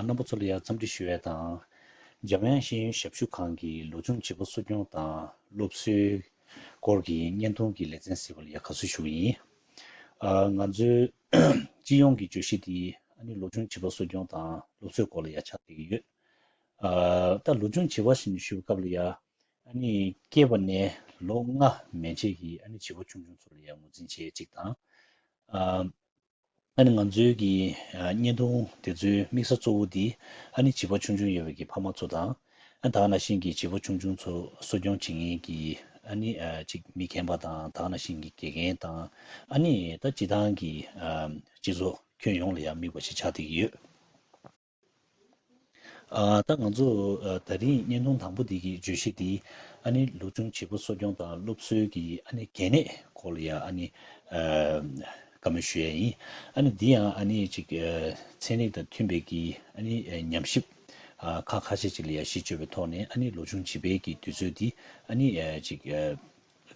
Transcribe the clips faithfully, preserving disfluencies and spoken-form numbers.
རྣམ་པ་ཚོ་ལ་ཡང་འཚམས་འདྲི་ཞུ་ཡས་དང་། འཇམ་དབྱངས་ཤེས་ཡོན་ཞབས་ཞུ་ཁང་གི་ལོ་ཆུང་བྱིས་པ་གསོ་སྐྱོང་དང་སློབ་གསོའི་སྐོར་གྱི་བརྙན་ཐུང་གི་ལེ་ཚན་ཟེར་བ་ལ་ཡང་དགའ་བསུ་ཞུ་གི་ཡིན། ཨ། ང་ཚོའི་སྤྱི་ཡོངས་ཀྱི་བརྗོད་གཞི་དེ་ཨ་ནི་ལོ་ཆུང་བྱིས་པ་གསོ་སྐྱོང་དང་སློབ་གསོའི་སྐོར་ལ་ཡང་ཆགས་བསྡད་ཀྱི་ཡོད། ཨ། ད་ལོ་ཆུང་བྱིས་པ་ཞེས་ཞུ་བའི་སྐབས་ལ་ཡང་ཨ་ནི་སྐྱེས་པ་ནས་ལོ་ལྔ་མན་ཆད་ཀྱི་ཨ་ནི་བྱིས་པ་ཆུང་ཆུང་ཚོ་ལ་ཡང་ངོས་འཛིན་བྱེད་ཅིག་དང་། ཨ། ཨ་ནི་ང་ཚོའི་གི་ཨ་བརྙན་ཐུང་དེ་ཚོའི་དམིགས་ས་གཙོ་བོ་དེ་ཨ་ནི་བྱིས་པ་ཆུང་ཆུང་ཡོད་པའི་གི་ཕ་མ་ཚོ་དང་། ཨ། ད་ག་ནང་བཞིན་གྱི་བྱིས་པ་ཆུང་ཆུང་ཚོ་གསོ་སྐྱོང་བྱེད་མཁན་གྱི་ཨ་ནི་ཨ་ཅིག་མི་རྒན་པ་དང་། ད་ག་ནང་བཞིན་གྱི་དགེ་རྒན་དང་། ཨ་ནི་ད་སྤྱི་བཏང་གི་ཨ་སྤྱི་ཚོགས་ཁྱོན་ཡོངས་ལ་ཡང་དམིགས་པ་ཞིག་ཆགས་བསྡད་ཀྱི་ཡོད། ཨ། ད་ང་ཚོ་ཨ་དེ་རིང་བརྙན་ཐུང་དང་པོ་འདི་གི་བརྗོད་གཞི་འདི་ཨ་ནི་ལོ་ཆུང་བྱིས་པ་གསོ་སྐྱོང་དང་སློབ་གསོའི་གི་ཨ་ནི་གལ་གནད་སྐོར་ལ་ཡང་ཨ་ནི་ཨ་བཀའ་མོལ་ཞུ་ཡ་ཡིན། ཨ་ནི་འདི་ཡང་ཨ་ནི་ཅིག་ཨ་ཚན་རིག་དང་མཐུན་པའི་གི་ཨ་ནི་ཨ་ཉམས་ཞིབ་ཨ་ཁག་ཁ་ཤས་ཅིག་ལ་ཡང་གཞི་བཅོལ་བའི་ཐོག་ནས་ཨ་ནི་ལོ་ཆུང་བྱིས་པའི་གི་དུས་ཚོད་འདི་ཨ་ནི་ཨ་ཅིག་ཨ་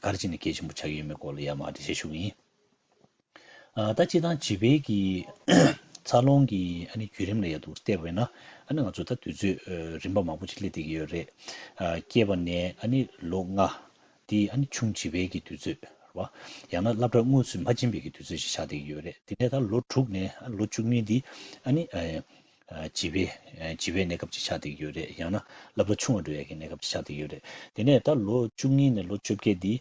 ག་རེ་བྱས་ནས་གལ་ཆེན་པོ་ཆགས་ཀྱི་ཡོད་མེད་སྐོར་ལ་ཡང་མར་འགྲེལ་བཤད་ཞུ་གི་ཡིན། ཨ། ད་སྤྱིར་བཏང་བྱིས་པའི་གི་འཚར་ལོངས་ཀྱི་ཨ་ནི་བརྒྱུད་རིམ་ལ་ཡ་འདུག་བལྟས་པ་ཡིན་ན། ཨ་ནི་ང་ཚོ་ད་དུས་ཚོད་ཨ་རིམ་པ་མང་པོ་ཅིག་སླེབས་བསྡད་ཀྱི་ཡོད་རེད། ཨ། སྐྱེས་པ་ནས་ཨ་ནི་ལོ་ལྔ་འདི་ཨ་ནི་ཆུང་བྱིས་པའི་གི་དུས་ཚོད་རེད་བ། ཡང་ན་སློབ་གྲྭ་དངོས་སུ་མ་ཕྱིན་པའི་གི་དུས་ཚོད་ཅིག་ཆགས་བསྡད་ཀྱི་ཡོད་རེད། དེ་ནས་ད་ལོ་དྲུག་ནས་ཨ་ནི་ལོ་བཅུ་གཉིས་འདི་ཨ་ནི་ཨ། ཨ། བྱིས་པའི། ཨ། བྱིས་པའི་གནས་སྐབས་ཅིག་ཆགས་བསྡད་ཀྱི་ཡོད་རེད། ཡང་ན་སློབ་གྲྭ་ཆུང་བ་འགྲོ་ཡག་གི་གནས་སྐབས་ཅིག་ཆགས་བསྡད་ཀྱི་ཡོད་རེད། དེ་ནས་ད་ལོ་བཅུ་གཉིས་ནས་ལོ་བཅོ་བརྒྱད་འདི་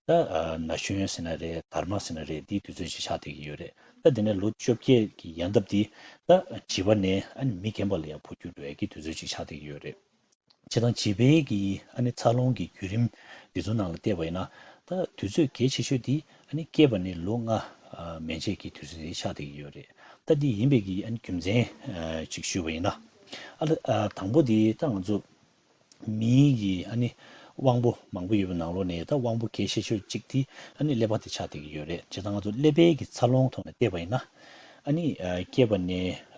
ད། ཨ། ན་གཞོན་ཟེར་ན་རེད། དར་མ་ཟེར་ན་རེད། འདིའི་དུས་ཚོད་ཅིག་ཆགས་བསྡད་ཀྱི་ཡོད་རེད། ད་དེ་ནས་ལོ་བཅོ་བརྒྱད་ཀྱི་ཡང་སྟབས་འདི་ད་བྱིས་པ་ནས་ཨ་ནི་མི་རྒན་པ་ལ་ཡང་འཕོ་འགྱུར་འགྲོ་ཡག་གི་དུས་ཚོད་ཅིག་ཆགས་བསྡད་ཀྱི་ཡོད་རེད། བྱས་ཙང་བྱིས་པའི་གི་ཨ་ནི་འཚར་ལོངས་ཀྱི་བརྒྱུད་རིམ་འདི་ཚོ་ནང་ལ་བལྟས་པ་ཡིན་ན། ད་དུས་ཚོད་གལ་ཆེ་ཤོས་འདི་ཨ་ནི་སྐྱེས་པ་ནས་ལོ་ལྔ། ཨ། མན་ཆད་ཀྱི་དུས་ཚོད་དེ་ཆགས་བསྡད་ཀྱི་ཡོད་རེད། ད་འདི་ཡིན་པའི་གི་ཨ་ནི་རྒྱུ་མཚན། ཨ། ཅིག་ཞུས་པ་ཡིན་ན། ཨ་ལ། ཨ། དང་པོ་འདི་ད་ང་ཚོ་མིའི་གི་ཨ་ནི་དབང་པོ་མང་པོ་ཡོད་པའི་ནང་ལོགས་ནས་ད་དབང་པོ་གལ་ཆེ་ཤོས་གཅིག་དེ་ཨ་ནི་ཀླད་པ་དེ་ཆགས་བསྡད་ཀྱི་ཡོད་རེད། བྱས་ཙང་ང་ཚོ་ཀླད་པའི་གི་འཚར་ལོངས་ཐོག་ནས་བལྟས་པ་ཡིན་ན། ཨ་ནི། ཨ། སྐྱེས་པ་ནས།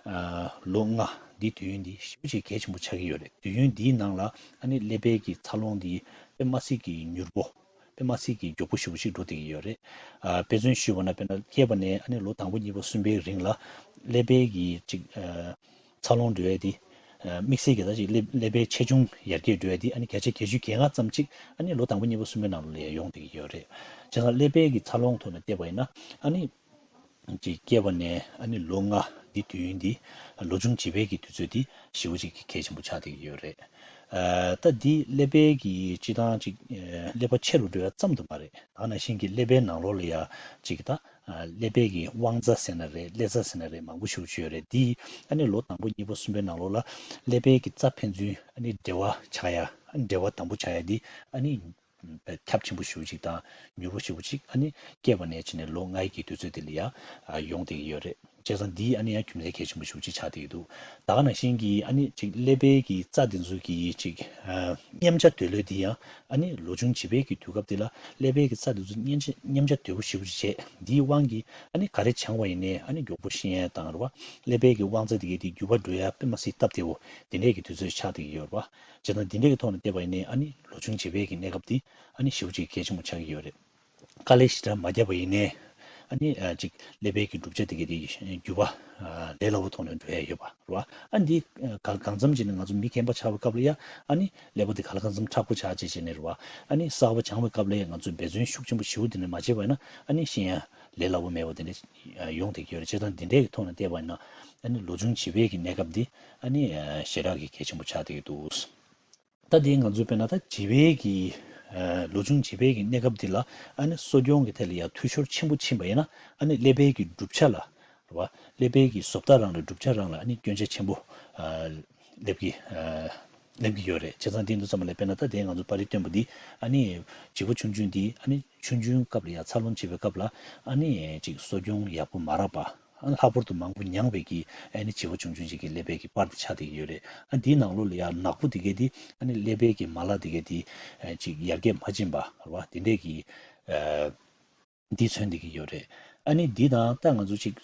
ཨ། ལོ་ལྔ་འདི་དུས་ཡུན་འདི་ཞེ་པོ་ཅིག་གལ་ཆེན་པོ་ཆགས་ཀྱི་ཡོད་རེད། དུས་ཡུན་འདིའི་ནང་ལ་ཨ་ནི་ཀླད་པའི་གི་འཚར་ལོངས་འདི་དཔེ་མ་སྲིད་ཀྱི་མྱུར་པོ། དཔེ་མ་སྲིད་ཀྱི་མགྱོགས་པོ་ཞེ་པོ་ཅིག་འགྲོ་བསྡད་ཀྱི་ཡོད་རེད། ཨ། དཔེ་མཚོན་ཞུས་པ་ན། དཔེར་ན་སྐྱེས་པ་ནས་ཨ་ནི་ལོ་དང་པོ་གཉིས་པ་གསུམ་པའི་རིང་ལ་ཀླད་པའི་གི་ཅིག་ཨ། འཚར་ལོངས་འགྲོ་ཡ་དེ། ཨ། དམིགས་བསལ་གྱི་ད་ཅིག་ཀླད། ཀླད་པའི་ཆེ་ཆུང་ཡར་རྒྱས་འགྲོ་ཡ་དེ་ཨ་ནི་བརྒྱ་ཆ་བརྒྱད་ཅུ་གྱ་ལྔ་ཙམ་ཅིག་ཨ་ནི་ལོ་དང་པོ་གཉིས་པ་གསུམ་པའི་ནང་ལ་ཡང་ཡོང་བསྡད་ཀྱི་ཡོད་རེད། བྱས་ཙང་ཀླད་པའི་གི་འཚར་ལོངས་ཐོག་ནས་བལྟས་པ་ཡིན་ན། ཨ་ནི་ཅིག་སྐྱེས་པ་ནས་ཨ་ནི་ལོ་ལྔ་འདི་དུས་ཡུན་འདི་ལོ་ཆུང་བྱིས་པའི་གི་དུས་ཚོད་འདི་ཞེ་པོ་ཅིག་གི་གལ་ཆེན་པོ་ཆགས་བསྡད་ཀྱི་ཡོད་རེད། ཨ། ད་འདི་ཀླད་པའི་གི་སྤྱིར་བཏང་ཅིག་ཨ། ཀླད་པ་ཆེ་རུ་འགྲོ་ཡ་ཙམ་དུ་མ་རེད། ད་ག་ནང་བཞིན་གྱི་ཀླད་པའི་ནང་ལོགས་ལ་ཡ་ཅིག་ད། ཨ། ཀླད་པའི་གི་དབང་རྩ་ཟེར་ན་རེད། ཀླད་རྩ་ཟེར་ན་རེད། མང་པོ་ཞེ་པོ་ཅིག་ཡོད་རེད། འདི་ཨ་ནི་ལོ་དང་པོ་གཉིས་པ་གསུམ་པའི་ནང་ལོགས་ལ་ཀླད་པའི་གི་རྩ་ཕན་ཚུན་ཨ་ནི་འབྲེལ་བ་ཆགས་ཡ། ཨ་ནི་འབྲེལ་བ་དམ་པོ་ཆགས་ཡ་འདི་ཨ་ནི་ཁྱབ་ཆེན་པོ་ཞེ་པོ་ཅིག་དང་མྱུར་པོ་ཞེ་པོ་ཅིག་ཨ་ནི་སྐྱེས་པ་ནས་བྱས་ནས་ལོ་ལྔའི་གི་དུས་ཚོད་དེ་ལ་ཡ་ཡོང་བསྡད་ཀྱི་ཡོད་རེད། བྱས་ཙང་འདི་ཨ་ནི་ཡང་རྒྱུ་མཚན་གལ་ཆེན་པོ་ཞེ་པོ་ཅིག་ཆགས་བསྡད་ཀྱི་འདུག་ད་ག་ནང་བཞིན་གྱི་ཨ་ནི་ཅིག་ཀླད་པའི་གི་རྩ་དེ་ཚོ་གི་ཅིག་ཨ། མཉམ་བྱ་སྡོད་ལོས་འདི་ཡང་ཨ་ནི་ལོ་ཆུང་བྱིས་པའི་གི་དུས་སྐབས་དེ་ལ་ཀླད་པའི་གི་རྩ་དེ་ཚོ་མཉམ་བྱ། མཉམ་བྱ་དོད་པོ་ཞེ་པོ་ཅིག་བྱས། འདིའི་དབང་གིས་ཨ་ནི་ག་རེ་སྦྱངས་པ་ཡིན་ནའི་ཨ་ནི་མགྱོགས་པོ་ཤེས་ཡ་དང་རེད་བ། ཀླད་པའི་གི་དབང་རྩ་དེ་གའི་དེ་འགྱུར་བ་འགྲོ་ཡ་དཔེ་མ་སྲིད་སྟབས་བདེ་བོ་དེ་འདྲས་ཀྱི་དུས་ཚོད་ཆགས་བསྡད་ཀྱི་ཡོད་རེད་བ། བྱས་ཙང་འདི་འདྲས་ཀྱི་ཐོག་ནས་བལྟས་པ་ཡིན་ནའི་ཨ་ནི་ལོ་ཆུང་བྱིས་པའི་གི་གནས་སྐབས་དེ་ཨ་ནི་ཞེ་པོ་ཅིག་གལ་ཆེན་པོ་ཆགས་ཀྱི་ཡོད་རེད། དཀའ་ལས་ཞེ་དྲག་མ་བརྒྱབ་པ་ཡིན་ནའི་ཨ་ནི་ཨ་ཅིག་ཀླད་པའི་གི་གྲུབ་ཆ་དེ་གའི་དེ་འགྱུར་བ་ཨ་ལས་སླ་བོ་ཐོག་ནས་འགྲོ་ཡ་ཡོད་པ། རེད་བ། ཨ་འདི་གང་གང་འཚམ་བྱས་ནས་ང་ཚོ་མི་རྒན་པ་ཆགས་པའི་སྐབས་ལ་ཡ་ཨ་ནི་ཀླད་པ་འདི་ག་ལ་གང་འཚམ་མཁྲེགས་པོ་ཆགས་བྱས་བྱས་ནས་རེད་བ། ཨ་ནི་གསར་པ་སྦྱངས་པའི་སྐབས་ལ་ཡ་ང་ཚོས་འབད་བརྩོན་ཤུགས་ཆེན་པོ་ཞེ་པོ་འདི་ནས་མ་བྱས་པ་ཡིན་ན་ཨ་ནི་ཤེས་ཡ་ལས་སླ་བོ་མེད་པ་དེ་འདྲ་ཡོང་བསྡད་ཀྱི་ཡོད་རེད། བྱས་ཙང་འདི་འདྲའི་གི་ཐོག་ནས་བལྟས་པ་ཡིན་ན་ཨ་ནི་ལོ་ཆུང་བྱིས་པའི་གི་གནས་སྐབས་འདི་ཨ་ནི་ཞེ་དྲག་གི་གལ་ཆེན་པོ་ཆགས་བསྡད་ཀྱི་འདུག་ད་དེ་ང་ཚོས་དཔེར་ན་ད་བྱིས་པའི་གི་ཨ་ལོ་ཆུང་བྱིས་པའི་གི་གནས་སྐབས་འདི་ལ་ཨ་ནི་གསོ་སྐྱོང་གི་ཐད་ལ་ཡང་འཐུས་ཤོར་ཆེན་པོ་ཕྱིན་པ་ཡིན་ན་ཨ་ནི་ཀླད་པའི་གི་གྲུབ་ཆ་ལ་རེད་བ། ཀླད་པའི་གི་བཟོ་ལྟ་རང་ལ་གྲུབ་ཆ་རང་ལ་ཨ་ནི་སྐྱོན་ཆ་ཆེན་པོ་ཨ་སླེབས་ཀྱི་ཨ་སླེབས་ཀྱི་ཡོད་རེད། བྱས་ཙང་དེ་འདུག་ཙམ་ལ་དཔེར་ན་ད་དེ་ང་ཚོ་པར་རིས་སྟོན་པ་འདི་ཨ་ནི་བྱིས་པ་ཆུང་ཆུང་འདི་ཨ་ནི་ཆུང་ཆུང་སྐབས་ལ་ཡང་འཚར་ལོངས་བྱེད་པའི་སྐབས་ལ་ཨ་ནི་ཅིག་གསོ་སྐྱོང་ཡག་པོ་མ་རག་པ། ཨ་ནི་ལྷག་པར་དུ་མང་པོ་མྱངས་པའི་གི་ཨ་ནི་བྱིས་པ་ཆུང་ཆུང་ཅིག་གི་ཀླད་པའི་གི་པར་དེ་ཆགས་བསྡད་ཀྱི་ཡོད་རེད། ཨ་འདིའི་ནང་ལོགས་ལ་ཡང་ནག་པོ་དེ་གའི་དེ་ཨ་ནི་ཀླད་པའི་གི་མ་ལག་དེ་གའི་དེ་ཨ་ཅིག་ཡར་རྒྱས་མ་ཕྱིན་པ་རེད་བ། དེ་འདྲས་ཀྱི་ཨ་འདི་མཚོན་བསྡད་ཀྱི་ཡོད་རེད། ཨ་ནི་འདི་དང་ད་ང་ཚོ་ཅིག་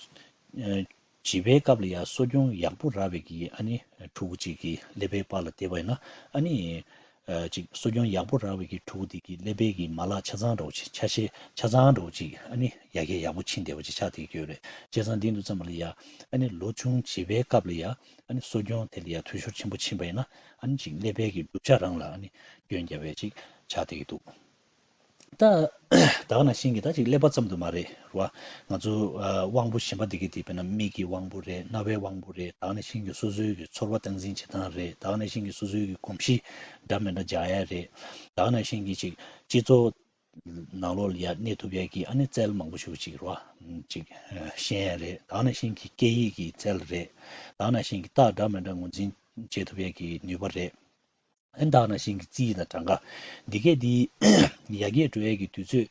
ཨ་བྱིས་པའི་སྐབས་ལ་ཡང་གསོ་སྐྱོང་ཡག་པོ་རག་པའི་གི་ཨ་ནི་ཕྲུ་གུ་ཅིག་གི་ཀླད་པའི་པར་ལ་བལྟས་པ་ཡིན་ན་ཨ་ནི་ ཨ་ཅིག་གསོ་སྐྱོང་ཡག་པོ་རག་པའི་གི་ཕྲུ་གུ་དེ་གི་ཀླད་པའི་གི་མ་ལག་ཆ་ཚང་འདྲ་བོ་ཅིག་ཆ་ཤས་ཆ་ཚང་འདྲ་བོ་ཅིག་ཨ་ནི་ཡར་རྒྱས་ཡག་པོ་ཕྱིན་བསྡད་པ་ཅིག་ཆགས་བསྡད་ཀྱི་ཡོད་རེད། བྱས་ཙང་འདི་འདུག་ཙམ་པ་ལ་ཡ་ཨ་ནི་ལོ་ཆུང་བྱིས་པའི་སྐབས་ལ་ཡ་ཨ་ནི་གསོ་སྐྱོང་དེ་ལ་ཡ་འཐུས་ཤོར་ཆེན་པོ་ཕྱིན་པ་ཡིན་ན་ཨ་ནི་ཅིག་ཀླད་པའི་གི་གྲུབ་ཆ་རང་ལ་ཨ་ནི་སྐྱོན་རྒྱབ་པའི་ཅིག་ཆགས་བསྡད་ཀྱི་འདུག་ད་ད་ག་ནང་བཞིན་གྱི་ད་ཅིག་ཀླད་པ་ཙམ་དུ་མ་རེད་ར། ང་ཚོ་ཨ་དབང་པོ་གཞན་པ་འདི་གི་དེ་དཔེར་ན་མིག་གི་དབང་པོ་རེད། རྣ་བའི་དབང་པོ་རེད། ད་ག་ནང་བཞིན་གྱི་སོ་སོའི་གི་ཚོར་བ་སྟངས་འཛིན་བྱེད་སྟངས་རེད། ད་ག་ནང་བཞིན་གྱི་སོ་སོའི་གི་གོམས་གཤིས་འདྲ་མི་འདྲ་སྦྱང་ཡ་རེད། ད་ག་ནང་བཞིན་གྱི་ཅིག་སྤྱི་ཚོགས་ནང་ལོགས་ལ་ཡ་གནས་ཐུབ་ཡ་གི་ཨ་ནི་རྩལ་མང་པོ་ཞིག་ཅིག་ར་ཅིག་ཤེས་ཡ་རེད། ད་ག་ནང་བཞིན་གྱི་སྐད་ཡིག་གི་རྩལ་རེད། ད་ག་ནང་བཞིན་གྱི་རྟགས་འདྲ་མི་འདྲ་ངོས་འཛིན་བྱེད་ཐུབ་ཡ་གི་ནུས་པ་རེད། ཨ་ནི་ད་ག་ནང་བཞིན་གྱི་རྩིས་དང་གྲངས་ཀ་འདི་གས་འདི་ཡར་རྒྱས་འགྲོ་ཡས་ཀྱི་དུས་ཚོད་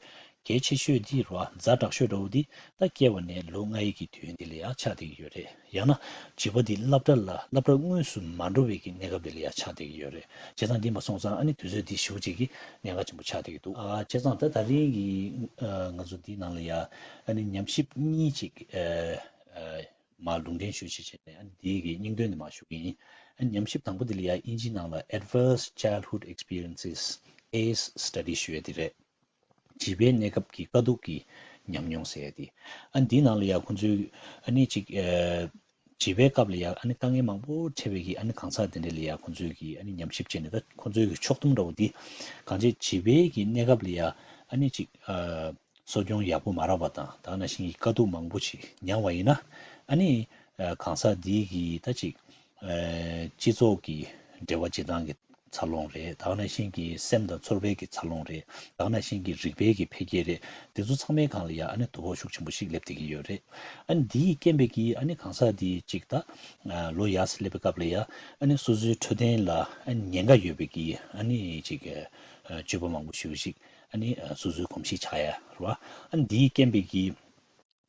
གལ་ཆེ་ཤོས་འདི་ར་ཛ་དྲག་ཤོས་འདྲ་བོ་འདི་ད་སྐྱེས་པ་ནས་ལོ་ལྔ་ཡི་གི་དུས་ཡུན་འདི་ལ་ཡ་ཆགས་བསྡད་ཀྱི་ཡོད་རེད། ཡང་ན་བྱིས་པ་འདི་སློབ་གྲྭ་ལ་སློབ་གྲྭ་དངོས་སུ་མ་འགྲོ་བའི་གི་གནས་སྐབས་འདི་ལ་ཡ་ཆགས་བསྡད་ཀྱི་ཡོད་རེད། བྱས་ཙང་འདི་མ་སོང་ཙང་ཨ་ནི་དུས་ཚོད་འདི་ཞེ་པོ་ཅིག་གི་གནད་འགག་ཆེན་པོ་ཆགས་བསྡད་ཀྱི་འདུག་ཨ་བྱས་ཙང་ད་ད་རིང་གི་ཨ་ང་ཚོ་འདི་ནང་ལ་ཡ་ཨ་ནི་ཉམས་ཞིབ་གཉིས་ཅིག་ཨ་ཨ་མར་ལུང་འདྲེན་ཞུ་ཞེས་བྱས་ནས་ཨ་ནི་དེའི་གི་སྙིང་དོན་དེ་མར་ཞུ་གི་ཡིན། ཨ་ནི་ཉམས་ཞིབ་དང་པོ་དེ་ལ་ཡ་དབྱིན་ཇིའི་ནང་ལ་Adverse Childhood Experiences, ཨེས་Study ཞུ་ཡ་དེ་རེད། བྱིས་པའི་གནས་སྐབས་ཀྱི་དཀའ་སྡུག་གི་ཉམས་མྱོང་ཟེར་ཡ་དེ། ཨ་ནི་དེའི་ནང་ལ་ཡ་ཁོང་ཚོས་ཨ་ནི་ཅིག་ཨ་བྱིས་པའི་སྐབས་ལ་ཡ་ཨ་ནི་དཀའ་ངལ་མང་པོ་འཕྲད་པའི་གི་ཨ་ནི་གང་ཟག་དེ་འདྲ་ལ་ཡ་ཁོང་ཚོས་གི་ཨ་ནི་ཉམས་ཞིབ་བྱས་ནས་ད་ཁོང་ཚོའི་གི་ཕྱོགས་བསྡོམས་འདྲ་བོ་དེ་གང་ཅི་བྱིས་པའི་གི་གནས་སྐབས་ལ་ཡ་ཨ་ནི་ཅིག་ཨ། གསོ་སྐྱོང་ཡག་པོ་མ་རག་པ་དང་ད་ག་ནང་བཞིན་གྱི་དཀའ་སྡུག་མང་པོ་ཞིག་མྱངས་པ་ཡིན་ན་ཨ་ནི་ཨ་གང་ཟག་འདིའི་གི་ད་ཅིག་ཨ་སྤྱི་ཚོགས་ཀྱི་འབྲེལ་བ་བྱེད་སྟངས་ཀྱི་འཚར་ལོངས་རེད། ད་ག་ནང་བཞིན་གྱི་སེམས་དང་ཚོར་བའི་གི་འཚར་ལོངས་རེད། ད་ག་ནང་བཞིན་གྱི་རིག་པའི་གི་འཕེལ་རྒྱས་རེད། དེ་ཚོ་ཚང་མའི་སྒང་ལ་ཡ་ཨ་ནི་དོ་ཕོག་ཤུགས་ཆེན་པོ་ཞིག་སླེབས་བསྡད་ཀྱི་ཡོད་རེད། ཨ་ནི་འདིའི་རྐྱེན་པས་ཀྱི་ཨ་ནི་གང་ཟག་འདི་ཅིག་ད་ཨ་ལོ་ཡར་སླེབས་པའི་སྐབས་ལ་ཡ་ཨ་ནི་སོ་སོའི་འཕྲོད་བསྟེན་ལ་ཨ་ནི་ཉེན་ཁ་ཡོད་པའི་གི་ཨ་ནི་ཅིག་ཨ་སྤྱོད་པ་མང་པོ་ཞིག་ཞིག་ཨ་ནི་ཨ་སོ་སོའི་གོམས་གཤིས་ཆགས་ཡ་རེད་བ། ཨ་ནི་འདིའི་རྐྱེན་པས་ཀྱི་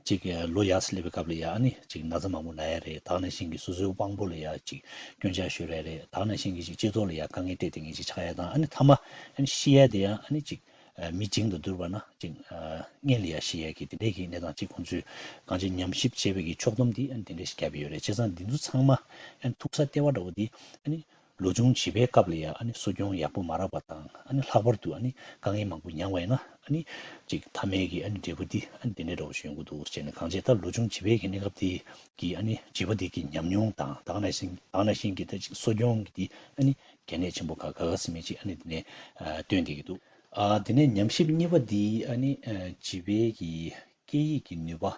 ཅིག་ཨ་ལོ་ཡར་སླེབས་པའི་སྐབས་ལ་ཡ་ཨ་ནི་ཅིག་ན་ཚ་མང་པོ་ན་ཡ་རེད། ད་ག་ནང་བཞིན་གྱི་སོ་སོའི་དབང་པོ་ལ་ཡ་ཅིག་སྐྱོན་ཆ་ཤོར་ཡ་རེད། ད་ག་ནང་བཞིན་གྱི་ཅིག་སྤྱི་ཚོགས་ལ་ཡ་དཀའ་ངལ་སྤྲད་དེ་ངེས་ཅིག་ཆགས་ཡ་དང་ཨ་ནི་མཐའ་མ་ཨ་ནི་ཤི་ཡ་དེ་ཡང་ཨ་ནི་ཅིག་ཨ་མི་བྱིངས་དང་བསྡུར་བ་ན་ཅིག་ཨ་སྔོན་ལ་ཡ་ཤི་ཡ་གི་དེ་འདྲའི་གི་གནས་སྟངས་ཅིག་ཁོང་ཚོས་གང་ཅི་ཉམས་ཞིབ་བྱས་པའི་གི་ཕྱོགས་བསྡོམས་འདི་ཨ་ནི་དེ་འདྲ་ཞིག་བརྒྱབ་ཡོད་རེད། བྱས་ཙང་འདི་ཚོ་ཚང་མ་ཨ་ནི་ཐུག་ས་ལྟེ་བ་འདྲ་བོ་འདི་ཨ་ནི་ལོ་ཆུང་བྱིས་པའི་སྐབས་ལ་ཡ་ཨ་ནི་གསོ་སྐྱོང་ཡག་པོ་མ་རག་པ་དང་ཨ་ནི་ལྷག་པར་དུ་ཨ་ནི་དཀའ་ངལ་མང་པོ་མྱངས་པ་ཡིན་ན་ཨ་ནི་ཅིག་མཐའ་མའི་གི་ཨ་ནི་འབྲས་བུ་འདི་ཨ་ནི་དེ་འདྲའི་འདྲ་བོ་ཞིག་ཡོང་གི་འདུག་ཟེར་ནས་གང་ཅི་ད་ལོ་ཆུང་བྱིས་པའི་གི་གནས་སྐབས་དེ་གི་ཨ་ནི་བྱིས་པ་འདི་གི་ཉམས་མྱོང་དང་ད་ག་ནང་བཞིན་ད་ག་ནང་བཞིན་གི་ད་ཅིག་གསོ་སྐྱོང་གི་འདི་ཨ་ནི་གལ་གནད་ཆེན་པོ་ག་ག་ག་ཟེར་མེད་ཅིག་ཨ་ནི་དེ་ནས་ཨ་སྟོན་བསྡད་ཀྱི་འདུག་ཨ་དེ་ནས་ཉམས་ཞིབ་གཉིས་པ་འདི་ཨ་ནི་ཨ་བྱིས་པའི་གི་སྐད་ཡིག་གི་ནུས་པ་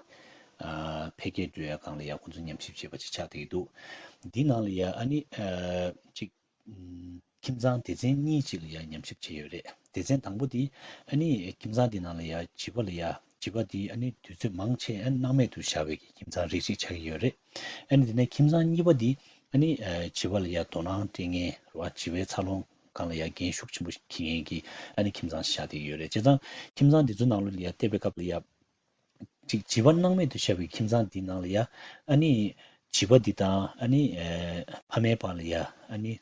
ཨ་འཕེལ་རྒྱས་འགྲོ་ཡ་སྒང་ལ་ཡ་ཁོང་ཚོ་ཉམས་ཞིབ་བྱས་པ་ཅིག་ཆགས་བསྡད་ཀྱི་འདུག་འདི་ནང་ལ་ཡ་ཨ་ནི་ཨ་ཅིག་ཨུམ་ཁྱིམ་ཚང་སྡེ་ཚན་གཉིས་ཅིག་ལ་ཡ་ཉམས་ཞིབ་བྱས་ཡོད་རེད། སྡེ་ཚན་དང་པོ་དེ་ཨ་ནི་ཁྱིམ་ཚང་དེ་ནང་ལ་ཡ་བྱིས་པ་ལ་ཡ་བྱིས་པ་དེ་ཨ་ནི་དུས་ཚོད་མང་ཆེ་ཨ་ནི་སྣང་མེད་དུ་བཞག་པའི་གི་ཁྱིམ་ཚང་རིགས་ཅིག་ཆགས་ཀྱི་ཡོད་རེད། ཨ་ནི་དེ་ནས་ཁྱིམ་ཚང་གཉིས་པ་དེ་ཨ་ནི་ཨ་བྱིས་པ་ལ་ཡ་དོ་སྣང་སྤྲད་མཁན་རེད་བ། བྱིས་པའི་འཚར་ལོངས་སྒང་ལ་ཡ་འགན་ཤུགས་ཆེན་པོ་འཁྱེར་མཁན་གྱི་ཨ་ནི་ཁྱིམ་ཚང་ཞིག་ཆགས་བསྡད་ཀྱི་ཡོད་རེད། བྱས་ཙང་ཁྱིམ་ཚང་དེ་ཚོའི་ནང་ལོགས་ལ་ཡ་བལྟས་པའི་སྐབས་ལ་ཡ། ཅིག་བྱིས་པ་སྣང་མེད་དུ་བཞག་པའི་ཁྱིམ་ཚང་འདིའི་ནང་ལ་ཡ། ཨ་ནི་བྱིས་པ་འདི་དང་ཨ་ནི་ཨེ་ཕ་མའི་བར་ལ་ཡ་ཨ་ནི་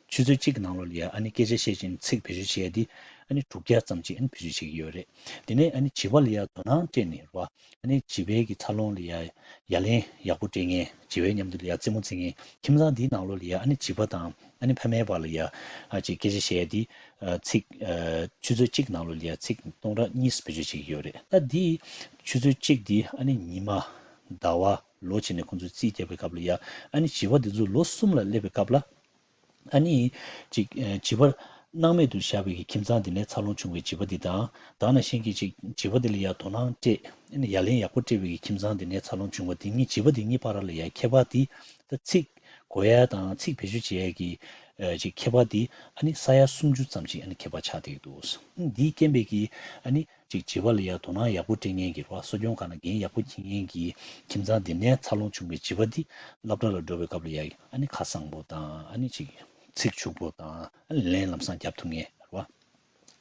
ཆུ་ཚོད་གཅིག་གི་ནང་ལོགས་ལ་ཡ་ཨ་ནི་སྐད་ཆ་བཤད་ཅིང་ཚིག་བེད་སྤྱོད་བྱེད་ཡ་འདི་ཨ་ནི་དྲུག་བརྒྱ་ཙམ་ཅིག་ཨ་ནི་བེད་སྤྱོད་བྱེད་ཀྱི་ཡོད་རེད། དེ་ནས་ཨ་ནི་བྱིས་པ་ལ་ཡ་དོ་སྣང་སྤྲད་ནས་རེད་བ། ཨ་ནི་བྱིས་པའི་གི་འཚར་ལོངས་ལ་ཡ་ཡ་ལན་ཡག་པོ་སྤྲད་མཁན་བྱིས་པའི་མཉམ་དུ་ལ་ཡ་རྩེད་མོ་རྩེ་མཁན་ཁྱིམ་ཚང་འདིའི་ནང་ལོགས་ལ་ཡ་ཨ་ནི་བྱིས་པ་དང་ཨ་ནི་ཕ་མའི་བར་ལ་ཡ་ཨ་ཅིག་སྐད་ཆ་བཤད་ཡ་འདི། ཨ་ཚིག་ཨ་ཆུ་ཚོད་གཅིག་ནང་ལོགས་ལ་ཡ་ཚིག་སྟོང་ཕྲག་གཉིས་བེད་སྤྱོད་བྱེད་ཀྱི་ཡོད་རེད། ད་འདི་ཆུ་ཚོད་གཅིག་འདི་ཨ་ནི་ཉི་མ་ཟླ་བ་ལོ་བྱས་ནས་ཁོང་ཚོས་རྩིས་བརྒྱབ་པའི་སྐབས་ལ་ཡ་ཨ་ནི་བྱིས་པ་འདི་ཚོ་ལོ་གསུམ་ལ་སླེབས་པའི་སྐབས་ལ་ཨ་ནི་ཅིག་ཨ་བྱིས་པ་སྣང་མེད་དུ་བཞག་པའི་གི་ཁྱིམ་ཚང་འདི་ནས་འཚར་ལོངས་བྱུང་བའི་བྱིས་པ་འདི་དང་ད་ག་ནང་བཞིན་གྱི་ཅིག་བྱིས་པ་འདི་ལ་ཡ་དོ་སྣང་སྤྲད་ཨ་ནི་ཡ་ལན་ཡག་པོ་སྤྲད་པའི་གི་ཁྱིམ་ཚང་འདི་ནས་འཚར་ལོངས་བྱུང་བ་འདི་གཉིས་བྱིས་པ་འདི་གཉིས་བར་ལ་ཡ་ཁྱད་པར་འདི་ད་ཚིག་གོ་ཡ་དང་ཚིག་བེད་སྤྱོད་བྱེད་ཡ་གི་ཨ་ཅིག་ཁྱད་པར་འདི་ཨ་ནི་ས་ཡ་སུམ་ཅུ་ཙམ་ཞིག་ཨ་ནི་ཁྱད་པར་ཆགས་བསྡད་ཀྱི་འདུག་འདིའི་རྐྱེན་པས་ཀྱི་ཨ་ནི་ཅིག་བྱིས་པ་ལ་ཡ་དོ་སྣང་ཡག་པོ་སྤྲད་མཁན་གྱི་རེད་བ། གསོ་སྐྱོང་སྒང་ལ་འགན་ཡག་པོ་འཁྱེར་མཁན་གྱི་ཁྱིམ་ཚང་འདི་ནས་འཚར་ལོངས་བྱུང་བའི་བྱིས་པ་འདི་སློབ་གྲྭ་ལ་འགྲོ་བའི་སྐབས་ལ་ཡ་ཨ་ནི་ཁ་གསང་པོ་དང་ཨ་ནི་ཅིག་ཚིག་ཕྱུག་པོ་དང་ཨ་ནི་ལན་ལམ་སང་རྒྱབ་ཐུབ་མཁན་རེད་བ།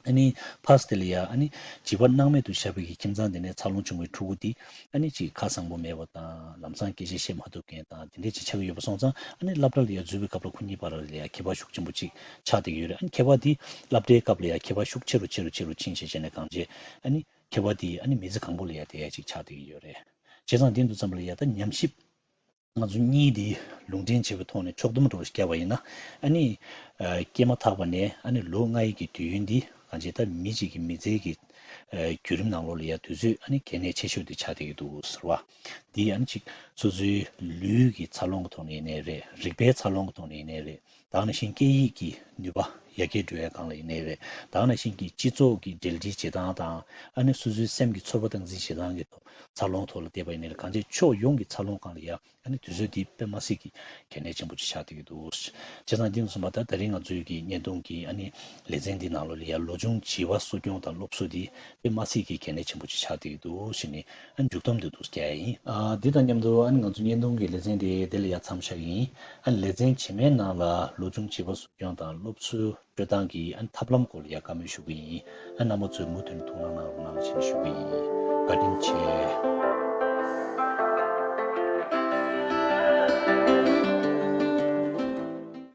ཨ་ནི་ཕར་སྟེ་ལ་ཡ་ཨ་ནི་བྱིས་པ་སྣང་མེད་དུ་བཞག་པའི་གི་ཁྱིམ་ཚང་དེ་ནས་འཚར་ལོངས་བྱུང་བའི་ཕྲུ་གུ་དེ་ཨ་ནི་ཅིག་ཁ་གསང་པོ་མེད་པ་དང་ལམ་སང་སྐད་ཆ་བཤད་མ་ཐུབ་མཁན་དང་དེ་འདྲས་ཅིག་ཆགས་ཀྱི་ཡོད་པ་སོང་ཙང་ཨ་ནི་སློབ་གྲྭ་ལ་ཡ་འཛུལ་བའི་སྐབས་ལ་ཁོ་གཉིས་བར་ལ་ཡ་ཁྱད་པར་ཤུགས་ཆེན་པོ་ཅིག་ཆགས་བསྡད་ཀྱི་ཡོད་རེད། ཨ་ནི་ཁྱད་པར་དེ་སློབ་གྲྭའི་སྐབས་ལ་ཡ་ཁྱད་པར་ཤུགས་ཆེ་རུ་ཆེ་རུ་ཆེ་རུ་ཕྱིན་བྱས་བྱས་ནས་གང་བྱས་ཨ་ནི་ཁྱད་པར་དེ་ཨ་ནི་མི་ཚེ་གང་པོ་ལ་ཡ་དེ་ཡ་ཅིག་ཆགས་བསྡད་ཀྱི་ཡོད་རེད། བྱས་ཙང་དེ་འདུག་ཙམ་པ་ལ་ཡ་ད་ཉམས་ཞིབ་ ང་ཚོ་གཉིས་འདི་ལུང་འདྲེན་བྱས་པའི་ཐོག་ནས་ཕྱོགས་བསྡོམས་འདྲ་བོ་ཞིག་བརྒྱབ་པ་ཡིན་ན། ཨ་ནི་ཨ་སྐྱེས་མ་ཐག་པ་ནས་ཨ་ནི་ལོ་ལྔ་ཡི་གི་དུས་ཡུན་འདི་གང་ཅི་ད་མི་གཅིག་གི་མི་ཚེ་གི་ཨ་བརྒྱུད་རིམ་ནང་ལོགས་ལ་ཡ་དུས་ཚོད་ཨ་ནི་གལ་གནད་ཆེ་ཤོས་འདི་ཆགས་བསྡད་ཀྱི་འདུག་ཟེར་བ། འདི་ཨ་ནི་གཅིག་སོ་སོའི་ལུས་ཀྱི་འཚར་ལོངས་ཀྱི་ཐོག་ནས་ཡིན་ནའི་རེད། རིག་པའི་འཚར་ལོངས་ཀྱི་ཐོག་ནས་ཡིན་ནའི་རེད། དེ་ནང་བཞིན་སྐད་ཡིག་གི་ནུས་པ་ཡར་རྒྱས་འགྲོ་ཡ་སྒང་ལ་ཡིན་ནའི་རེད། དེ་ནང་བཞིན་གྱི་སྤྱི་ཚོགས་ཀྱི་འབྲེལ་འདྲིས་བྱེད་སྟངས་དང་ཨ་ནི་སོ་སོའི་སེམས་ཀྱི་ཚོར་བ་སྟངས་འཛིན་བྱེད་སྟངས་ཀྱི་ཐོག་འཚར་ལོངས་ཐོག་ལ་བལྟས་པ་ཡིན་ནའི་རེད། གང་ཅི་ཕྱོགས་ཡོངས་ཀྱི་འཚར་ལོངས་སྒང་ལ་ཡ་ཨ་ནི་དུས་ཚོད་འདི་དཔེ་མ་སྲིད་ཀྱི་གལ་གནད་ཆེན་པོ་ཅིག་ཆགས་བསྡད་ཀྱི་འདུག་བྱས་ཙང་འདི་ཚོ་མ་ད་ད་རིང་ང་ཚོའི་གི་བརྙན་ཐུང་གི་ཨ་ནི་ལེ་ཚན་འདི་ནང་ལོགས་ལ་ཡ་ལོ་ཆུང་བྱིས་པ་གསོ་སྐྱོང་དང་སློབ་གསོ་འདི་དཔེ་མ་སྲིད་ཀྱི་གལ་གནད་ཆེན་པོ་ཅིག་ཆགས་བསྡད་ཀྱི་འདུག་ཟེར་ནས་ཨ་མཇུག་སྡོམ་འདི་འདུག་བསྐྱལ་ཡ་ཡིན། ཨ་འདི་དང་མཉམ་དུ་ཨ་ནི་ང་ཚོ་བརྙན་ཐུང་གི་ལེ་ཚན་འདི་འདི་ལ་ཡ་མཚམས་བཞག་གི་ཡིན། ཨ་ནི་ལེ་ཚན་རྗེས་མའི་ནང་ལ་ལོ་ཆུང་བྱིས་པ་གསོ་སྐྱོང་དང་སློབ་གསོའི་སྤྲོད་སྟངས་ཀྱི་ཨ་ནི་ཐབས་ལམ་སྐོར་ལ་ཡ་བཀའ་མོལ་ཞུ་གི་ཡིན། ཨ་རྣམ་པ་ཚོས་མུ་མཐུད་ནས་ཐུགས་སྣང་གནང་རོགས་གནང་ཞེས་ཞུ་གི་ཡིན། བཀའ་དྲིན་ཆེ།